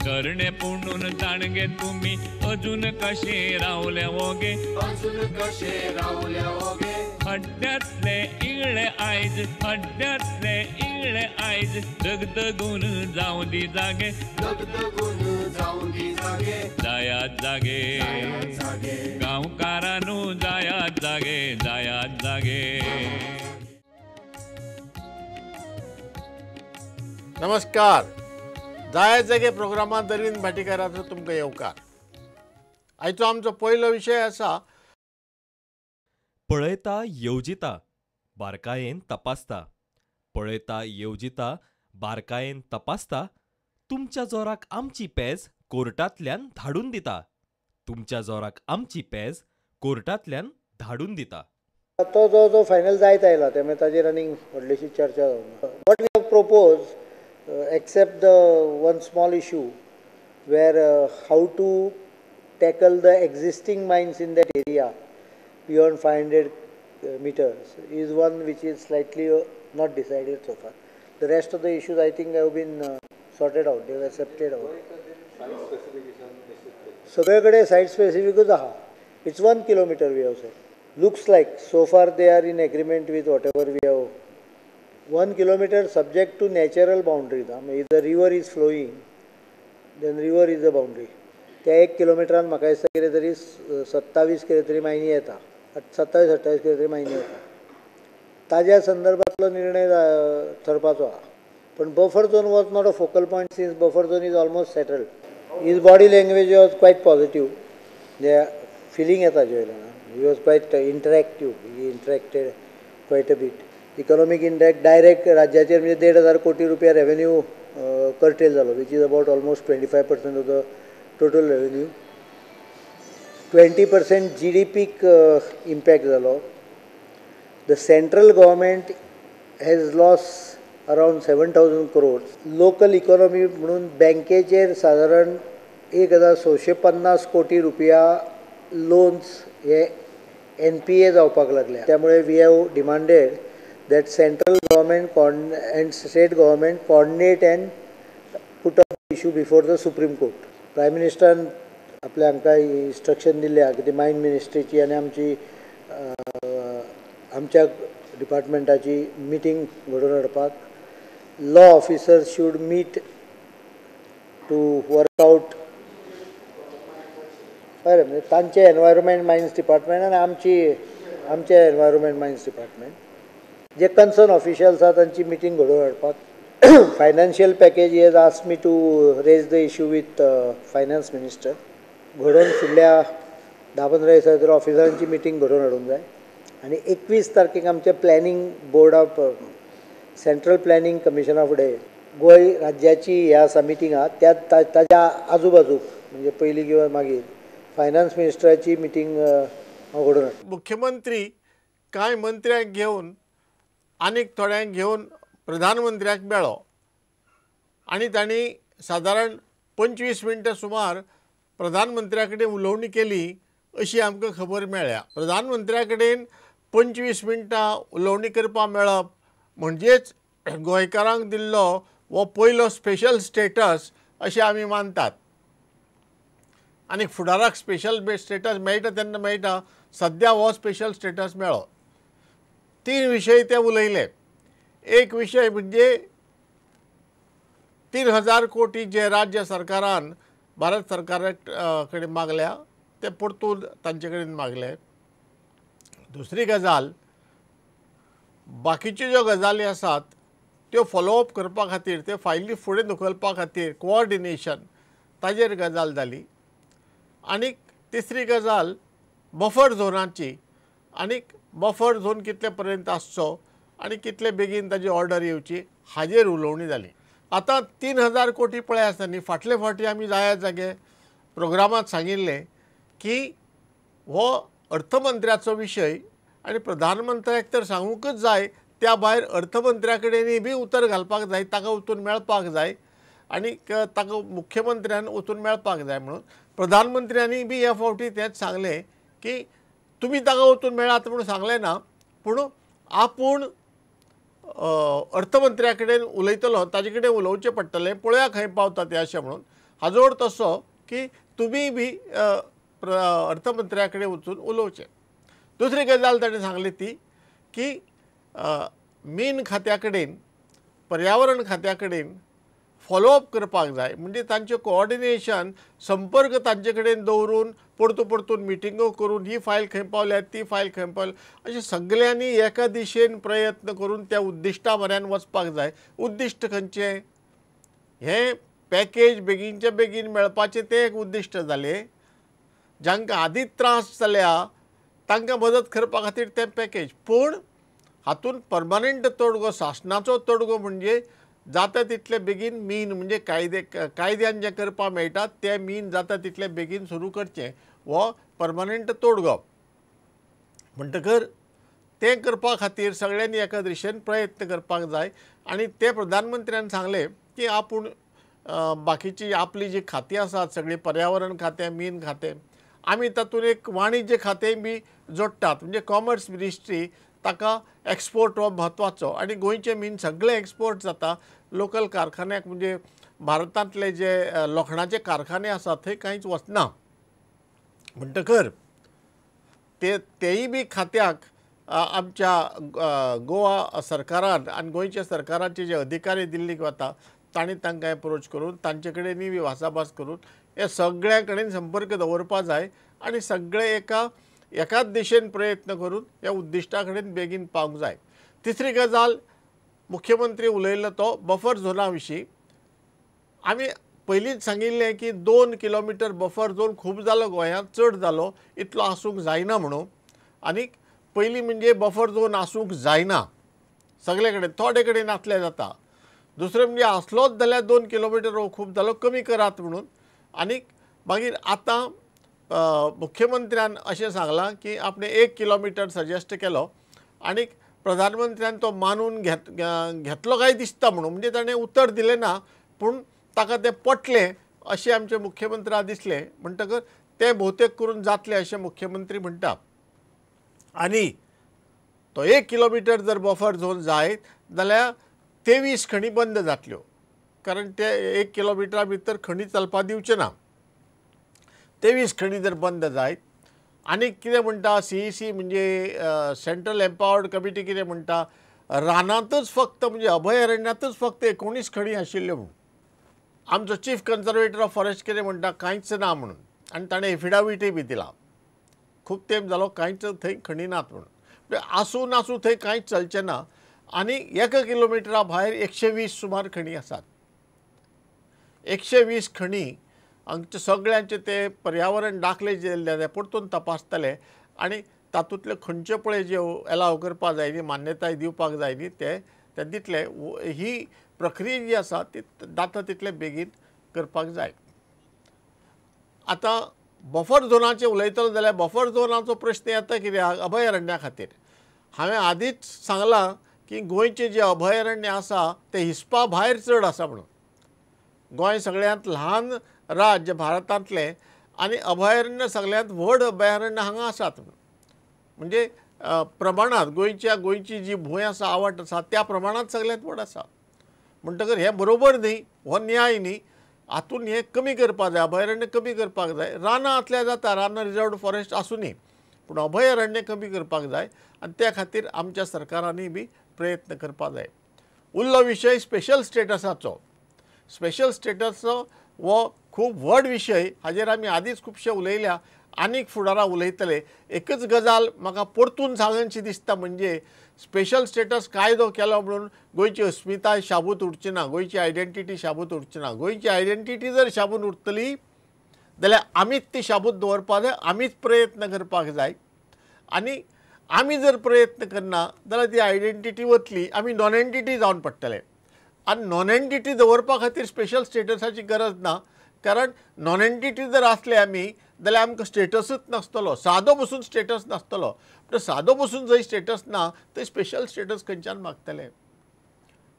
तरणे पुणून जाणगे तुमी अजून कशे रावले वोगे, अजून कशे रावले वोगे। हड्ड्यांतले इगळे आयज, हड्ड्यांतले इगळे आयज दगदगून जावं दी जागे, दगदगून जावं दी जागे। जायात जागे गांवकारानू, जायात जागे, जायात जागे। नमस्कार, जायात जागे प्रोग्रामांत अरविंद भाटीकाराचो तुमकां येवकार। आयचो आमचो पयलो विशय आसा पळयता येवजिता बारकायेन तपासता, पळयता येवजिता बारकायेन तपासता, तुमच्या जोराक आमची पेज कोर्टांतल्यान धाडून दिता, तुमच्या जोराक आमची पेज कोर्टांतल्यान धाडून दिता। तो जो जो फायनल जायत आयला त्यामुळे ताजेर आनीक व्हडलीशी चर्चा जावंक ना। What we have propose except the one small issue where how to tackle the existing mines in that area beyond 500 meters is one which is slightly not decided so far. The rest of the issues I think have been sorted out, they have accepted out. सगळे site specific आहा. It's 1 kilometer we have said. Looks like so far they are in agreement with whatever we have. 1 kilometer subject to natural boundaries. If the river is flowing, then river is the boundary. त्या 1 किलोमिटरान म्हाका दिसता कितें तरी 27 कितें तरी मायनी येता, 27-28 कितें तरी मायनी येता. ताज्या संदर्भातलो निर्णय थरपाचो आहा. पण buffer zone was not a focal point since buffer zone is almost settled. His body language was quite positive, जे फिलींग येता जेवयल्यान. He was quite interactive, he interacted quite a bit. Economic impact direct राज्याचेर म्हणजे 1,500 कोटी रुपया revenue cartel जालो, which is about almost 25% of the total revenue. 20% G D peak impact जालो. The central government has loss around 7,000 crores. Local economy म्हणून बँकेचेर सादारण 1,650 कोटी रुपया लोन्स हे एन पी ए जावपाक लागल्या. त्यामुळे we have demanded that central government and state government coordinate and put up issue before the Supreme Court. Prime मिनिस्टरान आपल्या हांकां इन्स्ट्रक्शन दिल्या की ती मायन मिनिस्ट्रीची आनी आमची आमच्या डिपार्टमेंटाची मिटींग घडोवन हाडपाक. Law officers should meet to work out. बरें, म्हणजे तांचें एनवायरमेंट मायन्स डिपार्टमेंट आनी आमची आमचें एनवायरमेंट मायन्स डिपार्टमेंट जे कन्सर्न ऑफिशियल्स आसा तांची मिटींग घडोवन हाडपाक. Financial package he has asked me to raise the issue with finance minister. घडोवन फुडल्या 10-15 दिसां भितर ऑफिसरांची मिटींग घडोवन हाडूंक जाय. आनी 21 तारखेक आमचें planning board of central planning कमिशना फुडें गोंय राज्याची हे आसा मिटींग आहा, त्या ताज्या आजूबाजूक म्हणजे पयलीं किंवा मागीर फायनान्स मिनिस्टराची मिटींग हांव घडोवन हाडटा. मुख्यमंत्री कांय मंत्र्यांक घेवन आनीक थोड्यांक घेवन प्रधानमंत्र्याक मेळ्ळो आनी तांणी सादारण 25 मिनटां सुमार प्रधानमंत्र्या कडेन उलोवणी केली अशी आमकां खबर मेळ्ळ्या. प्रधानमंत्र्या कडेन 25 मिनटां उलोवणी करपाक मेळप म्हणजेच गोंयकारांक दिल्लो हो पयलो स्पेशल स्टेटस अशें आमी मानतात. आनी फुडाराक स्पेशल स्टेटस मेळटा तेन्ना मेळटा, सद्या हो स्पेशल स्टेटस मेळ्ळो. 3 विशय ते उलयले. एक विशय म्हणजे 3,000 कोटी जे राज्य सरकारान भारत सरकारा कडेन मागल्या ते परतून तांचे कडेन मागले. दुसरी गजाल, बाकीच्यो ज्यो गजाली आसात त्यो फॉलोअप करपा खातीर, त्यो फायली फुडें धुकलपा खातीर कोऑर्डिनेशन ताजेर गजाल जाली. आनी तिसरी गजाल बफर झोनाची, आनी बफर झोन कितले पर्यंत आसचो आनी कितले बेगीन ताजी ऑर्डर येवची हाजेर उलोवणी जाली. आतां 3,000 कोटी पळय आसता न्ही, फाटले फावटी आमी जाया जागे प्रोग्रामांत सांगिल्लें की हो अर्थमंत्र्याचो विशय आनी प्रधानमंत्र्याक तर सांगूंकच जाय, त्या भायर अर्थमंत्र्या कडेनूय बी उतर घालपाक जाय, ताका वचून मेळपाक जाय आनी ताका मुख्यमंत्र्यान वचून मेळपाक जाय म्हणून प्रधानमंत्र्यांनी बी ह्या फावटी तेंच सांगलें की तुमी ताका वचून मेळात म्हणून सांगलें ना, पूण आपूण अर्थमंत्र्या कडेन उलयतलो, ताजे कडेन उलोवचें पडटलें, पळोवया खंय पावता तें अशें म्हणून. हाजो अर्थ असो की तुमी बी अर्थमंत्र्या कडेन वचून उलोवचें. दुसरी गजाल ताणें सांगली ती की मीन खात्या कडेन, पर्यावरण खात्या कडेन फॉलोअप करपाक जाय, म्हणजे तांचें कोऑर्डिनेशन, संपर्क तांचे कडेन दवरून परतून परतून मिटिंगो करून ही फायल खंय पावल्या, ती फायल खंय पावल्या, अशें सगल्यांनी एका दिशेन प्रयत्न करून त्या उद्दिश्टा म्हऱ्यान वचपाक जाय. उद्दिश्ट खंयचें? हें पॅकेज बेगीनच्या बेगीन मेळपाचें तें एक उद्दिश्ट जालें. जांकां आदींच त्रास जाल्या तांकां मदत करपा खातीर तें पॅकेज. पूण हातूंत परमनंट तोडगो, सासणाचो तोडगो म्हणजे जाता तितले बेगीन मीन म्हणजे कायद्यान जें करपाक मेळटा तें मीन जाता तितले बेगीन सुरू करचें, हो परमनंट तोडगो. म्हणटकर तें करपा खातीर सगळ्यांनी एका दिशेन प्रयत्न करपाक जाय. आनी ते प्रधानमंत्र्यान सांगलें की आपूण बाकीची आपली जी खातीं आसात सगळीं, पर्यावरण खातें, मीन खातें, आमी तातूंत एक वाणिज्य खातें बी जोडटात, म्हणजे कॉमर्स मिनिस्ट्री, ताका एक्सपोर्ट हो म्हत्वाचो. आनी गोंयचें मीन सगळें एक्सपोर्ट जाता लोकल कारखान्याक, म्हणजे भारतांतले जे लोखणाचे कारखाने आसात थंय कांयच वचना. म्हणटकर ते तेय बी खात्याक आमच्या गोवा सरकारान आनी गोंयच्या सरकाराचे जे अधिकारी दिल्लीक वता तांणी तांकां एप्रोच करून तांचे कडेनूय बी भासाभास करून हे सगळ्यां कडेन संपर्क दवरपा जाय आनी सगळे एका एकाच दिशेन प्रयत्न करून ह्या उद्दिश्टा कडेन बेगीन पावंक जाय. तिसरी गजाल मुख्यमंत्री उलयलो तो बफर झोना विशीं. आमी पयलींच सांगिल्लें की 2 किलोमिटर बफर झोन खूब जालो गोंयांत, चड जालो, इतलो आसूंक जायना म्हणून. आनी पयलीं म्हणजे बफर झोन आसूंक जायना सगळे कडेन, थोडे कडेन आसले जाता. दुसरें म्हणजे आसलोच जाल्यार 2 किलोमिटर हो खूब जालो, कमी करात म्हणून. आनी मागीर आतां मुख्यमंत्र्यान अशें सांगलां की आपणें 1 किलोमिटर सजेस्ट केलो आनी प्रधानमंत्र्यान तो मानून घेतलो काय दिसता म्हणून, म्हणजे ताणें उतर दिलें ना पूण ताका तें पटलें अशें आमच्या मुख्यमंत्र्याक दिसलें. म्हणटकर तें भोवतेक करून जातलें अशें मुख्यमंत्री म्हणटा. आनी तो 1 किलोमिटर जर बफर झोन जायत जाल्यार 23 खणी बंद जातल्यो, कारण ते 1 किलोमिटरा भितर खणी चलपा दिवचे ना. 23 खणी जर बंद जायत आनी कितें म्हणटा CEC म्हणजे सेंट्रल एम्पावर्ड कमिटी कितें म्हणटा, रानांतच फक्त म्हणजे अभयारण्यातच फक्त 19 खणी आशिल्ल्यो म्हणून. आमचो चीफ कन्जर्वेटर ऑफ फॉरेस्ट कितें म्हणटा, कांयच ना म्हणून, आनी ताणें एफिडाविटय बी दिला, खूब तेंप जालो कांयच थंय खणी नात म्हणून. आसूं नासूं थंय कांयच चलचें ना. आनी 1 किलोमिटरा भायर 120 सुमार खणी आसात. 120 खणी हांगचे सगळ्यांचे ते पर्यावरण दाखले जे दिले ते परतून तपासतले आनी तातूंतले खंयचे पळय जे एलाव करपाक जाय न्ही, मान्यताय दिवपाक जाय न्ही, ते दितले. ही प्रक्रिया जी आसा ती जाता तितले बेगीन करपाक जाय. आतां बफर झोनाचें उलयतलो जाल्यार बफर झोनाचो प्रश्न येता कित्याक अभयारण्या खातीर. हांवें आदींच सांगलां की गोंयचें जें अभयारण्य आसा तें हिसपा भायर चड आसा म्हणून. गोंय सगळ्यांत ल्हान राज्य भारतांतलें आनी अभयारण्य सगळ्यांत व्हड अभयारण्य हांगा आसात म्हणून. म्हणजे प्रमाणांत गोंयची जी भूंय आसा, आवट आसा, त्या प्रमाणांत सगळ्यांत व्हड आसा. म्हणटकर हें बरोबर न्ही, हो न्याय न्ही. हातून हें कमी करपाक जाय, अभयारण्य कमी करपाक जाय. रानां आसल्यार जाता, रानां रिजर्वड फॉरेस्ट आसूं न्ही, पूण अभयारण्य कमी करपाक जाय आनी त्या खातीर आमच्या सरकारांनी बी प्रयत्न करपाक जाय. उरलो विशय स्पेशल स्टेटसाचो. स्पेशल स्टेटसचो हो खूब व्हड विशय, हाजेर आमी आदींच खुबशे उलयल्या, आनीक फुडारा उलयतले. एकच गजाल म्हाका परतून सांगनशी दिसता म्हणजे स्पेशल स्टेटस कायदो केलो म्हणून गोंयची अस्मिताय शाबूत उरची ना, गोंयची आयडेंटिटी शाबूत उरची ना. गोंयची आयडेंटिटी जर शाबूत उरतली जाल्यार आमीच ती शाबूत दवरपाक जाय, आमीच प्रयत्न करपाक जाय. आनी आमी जर प्रयत्न करना जाल्यार ती आयडेंटिटी वतली, आमी नॉन एंटिटी जावन पडटले. आनी नॉन एंटिटी दवरपा खातीर स्पेशल स्टेटसाची गरज ना, कारण नॉन एंटिटी जर आसले आमी जाल्यार आमकां स्टेटसूच नासतलो, सादो बसून स्टेटस नासतलो. पूण सादो बसून जंय स्टेटस ना थंय स्पेशल स्टेटस खंयच्यान मागतले.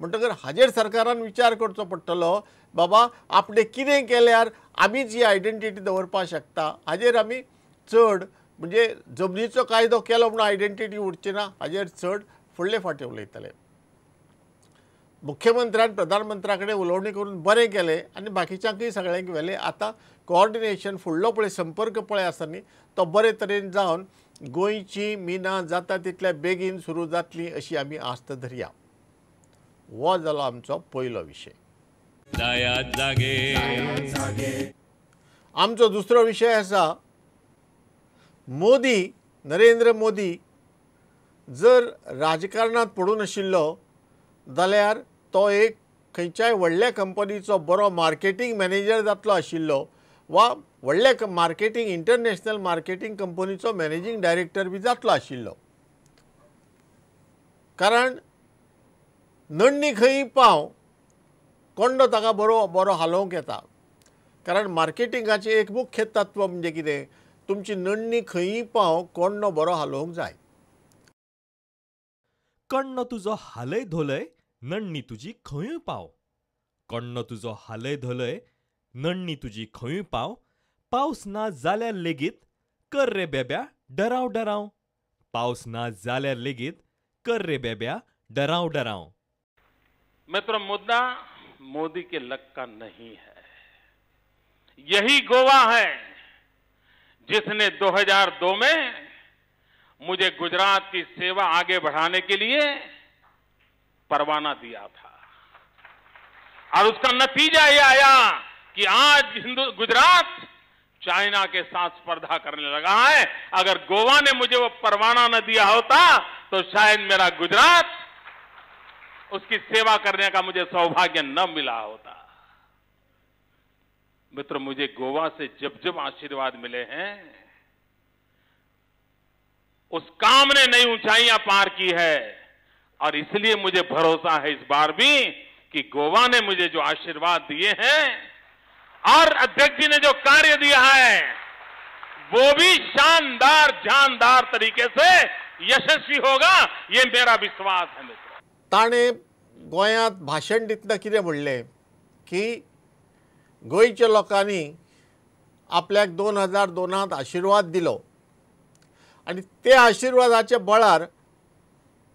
म्हणटकर हाजेर सरकारान विचार करचो पडटलो, बाबा आपणें कितें केल्यार आमीच ही आयडेंटिटी दवरपाक शकता. हाजेर आमी चड म्हणजे जमनीचो कायदो केलो म्हणून आयडेंटिटी उरची ना, हाजेर चड फुडले फावटी उलयतले. मुख्यमंत्र्यान प्रधानमंत्र्या कडेन उलोवणी करून बरें केलें आनी बाकीच्यांकूय सगळ्यांक व्हेलें. आतां कोऑर्डिनेशन फुडलो पळय संपर्क पळय आसा न्ही तो बरे तरेन जावन गोंयची मिनां जाता तितल्या बेगीन सुरू जातली अशी आमी आस्त धरया. हो जालो आमचो पयलो विशय. आमचो दुसरो विशय आसा मोदी, नरेंद्र मोदी जर राजकारणांत पडूं नाशिल्लो जाल्यार तो एक खंयच्याय व्हडल्या कंपनीचो बरो मार्केटींग मॅनेजर जातलो आशिल्लो वा व्हडल्या मार्केटींग इंटरनॅशनल मार्केटींग कंपनीचो मॅनेजींग डायरेक्टर बी जातलो आशिल्लो. कारण नडणी खंय पाव कोंडो ताका बरो बरो हालोवंक येता. कारण मार्केटिंगाचें एक मुख्य तत्व म्हणजे कितें, तुमची नडणी खंय पाव कोंडो बरो हालोवंक जाय. कण्णो तुजो हालय धोलय नडणी तुजी खंयूय पाव, कण्णो तुजो हालय धोलय नडणी तुजी खंयूय पाव, पावस ना जाल्यार लेगीत कर रे बेब्या डराव डराव, पावस ना जाल्यार लेगीत कर रे बेब्या डराव डराव. मित्रों, मुद्दा मोदी के लक का नहीं है. यही गोवा है जिसने 2002 में मुझे गुजरात की सेवा आगे बढ़ाने के लिए परवाना दिया था और उसका नतीजा यह आया कि आज गुजरात चाइना के साथ स्पर्धा करने लगा है. अगर गोवा ने मुझे वो परवाना न दिया होता तो शायद मेरा गुजरात उसकी सेवा करने का मुझे सौभाग्य न मिला होता. मित्र, मुझे गोवा से जब जब आशीर्वाद मिले हैं उस काम ने नई ऊंचाइयां पार की है और इसलिए मुझे भरोसा है इस बार भी कि गोवा ने मुझे जो आशीर्वाद दिए हैं और अध्यक्ष जी ने जो कार्य दिया है वो भी शानदार जानदार तरीके से यशस्वी होगा, ये मेरा विश्वास है. मित्र, ताणें गोंयांत भाशण दितना कितें म्हणलें की गोंयच्या लोकांनी आपल्याक 2002 आशिर्वाद दिलो आनी ते आशिर्वादाच्या बळार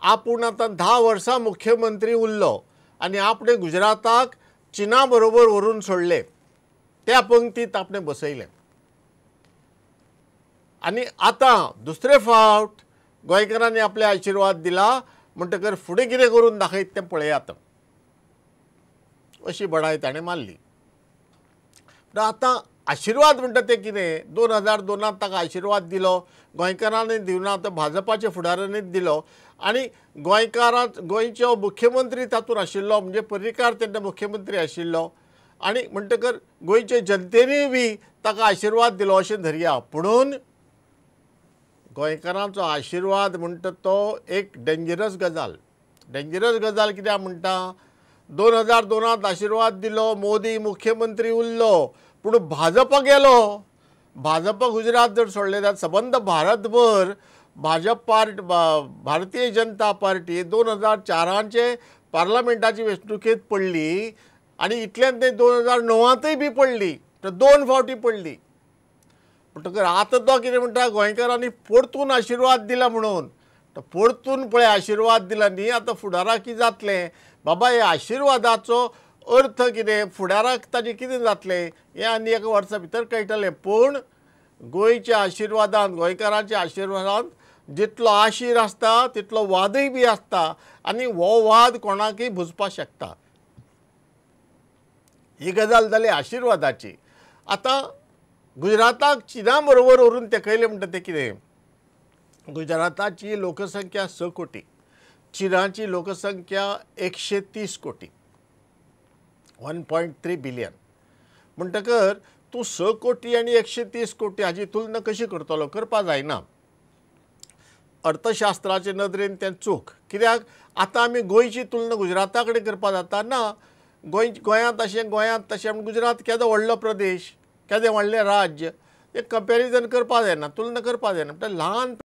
आपूण आतां 10 वर्सां मुख्यमंत्री उरलो आनी आपणें गुजराताक चिना बरोबर व्हरून सोडलें, त्या पंक्तीत आपणें बसयलें. आनी आतां दुसरे फावट गोंयकारांनी आपले आशिर्वाद दिला म्हणटकर फुडें कितें करून दाखयत तें पळयात अशी बडाय ताणें मारली. पूण आतां आशिर्वाद म्हणटा तें कितें, 2002 ताका आशिर्वाद दिलो गोंयकारांनी दिवना तो भाजपाच्या फुडारांनीच दिलो आनी गोंयकारां गोंयचो मुख्यमंत्री तातूंत आशिल्लो म्हणजे पर्रीकार तेन्ना मुख्यमंत्री आशिल्लो आनी म्हणटकर गोंयचे जनतेनूय बी ताका आशिर्वाद दिलो अशें धरया. पुणून गोंयकारांचो आशिर्वाद म्हणटा तो एक डेंजरस गजाल. डेंजरस गजाल कित्याक म्हणटा, 2002 आशिर्वाद दिलो, मोदी मुख्यमंत्री उरलो, पूण भाजपा गेलो. भाजपा गुजरात जर सोडलें जाल्यार सबंद भारतभर भाजप पार्ट भारतीय जनता पार्टी 2004 पार्लमेंटाची वेंचणुकेंत पडली आनी इतल्यान ते 2009 बी पडली, तर 2 फावटी पडली. म्हणटकर आतां तो कितें म्हणटा, गोंयकारांनी परतून आशिर्वाद दिला म्हणून. तो परतून पळय आशिर्वाद दिला न्ही, आतां फुडाराक कितें जातलें बाबा, ह्या आशिर्वादाचो अर्थ कितें, फुडाराक ताजें कितें जातलें हें आनी एका वर्सा भितर कळटलें. पूण गोंयच्या आशिर्वादान, गोंयकारांच्या आशिर्वादान जितलो आशीर आसता तितलो वादय बी आसता आनी हो वाद कोणाकय भुजपाक शकता. ही गजाल जाली आशिर्वादाची. आतां गुजराताक चिना बरोबर व्हरून तेकयलें म्हणटा तें कितें, गुजराताची लोकसंख्या 6 कोटी, चिनाची लोकसंख्या 130 कोटी, 1.3 बिलियन. म्हणटकर तूं 6 कोटी आनी 130 कोटी हाजी तुलना कशी करतलो, करपा जायना. अर्थशास्त्राचे नदरेन तें चूक. कित्याक आतां आमी गोंयची तुलना गुजराता कडेन करपा जाता ना. गोंयांत अशें, गोंयांत तशें, पूण गुजरात केदो व्हडलो प्रदेश, केदें व्हडलें राज्य, तें कंपॅरिजन करपा जायना, तुलना करपा जायना. म्हणटा ल्हान